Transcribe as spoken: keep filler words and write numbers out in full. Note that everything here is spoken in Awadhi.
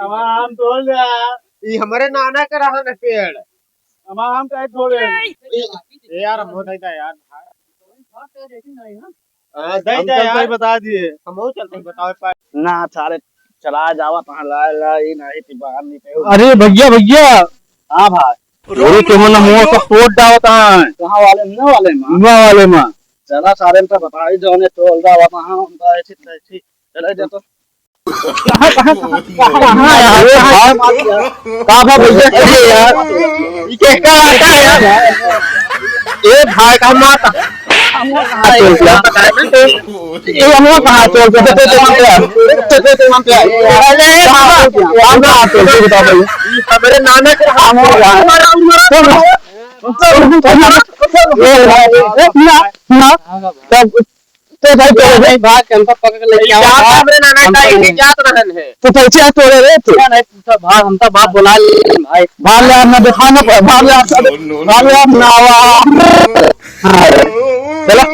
हमार आम तोड़ ले। ई हमरे नाना के रहन है पेड़। हमार आम काहे तोड़े? ए, ए यार, हम होता यार। हाँ, दे हम दे चलते ही यार। बता दिए। हम हो चलते ही बताओ पाए। ना, सारे चला जावा, कहाँ ला, ला, ई नहीं थी, बाहर नहीं थे। अरे भैया, भैया। हाँ भाई। अरे, तुमने मुंह से पोट डालता है। कहाँ वाले? ना वाले माँ। ना वाले माँ। चला, सारे में तो बताई, जो उन्हें तोड़ डालता है, हम तो ऐसी तैसी। चला जा तो। कहाँ, कहाँ, कहाँ, कहाँ, कहाँ यार? अरे भाई, कहाँ भैया? अरे यार, ये क्या, क्या है यार? ए भाई का माता। कहाँ चल गया? ये हम कहाँ चल गया? तो, तो, तो, तो, तो, तो, तो, अरे बाबा, हम कहाँ चल गया, बताओ भाई। ये हमारे नाना के हाथ में हमारा उम्र। ए भाई, ए, ना, ना, तब तो भाई, तो भाई, भाग के हमका पकड़ के लेके आओ। क्या हमरे नाना का इनके जात रहन है? तो कैसे हाथ तोड़े रे तू? क्या नहीं पूछा भाग, हम तो बाप बुला ले भाई। भाग ले, अपना दिखा ना, भाग ले, अपना, no, no, भाग ले, no। अपना आवा। हाँ, चला।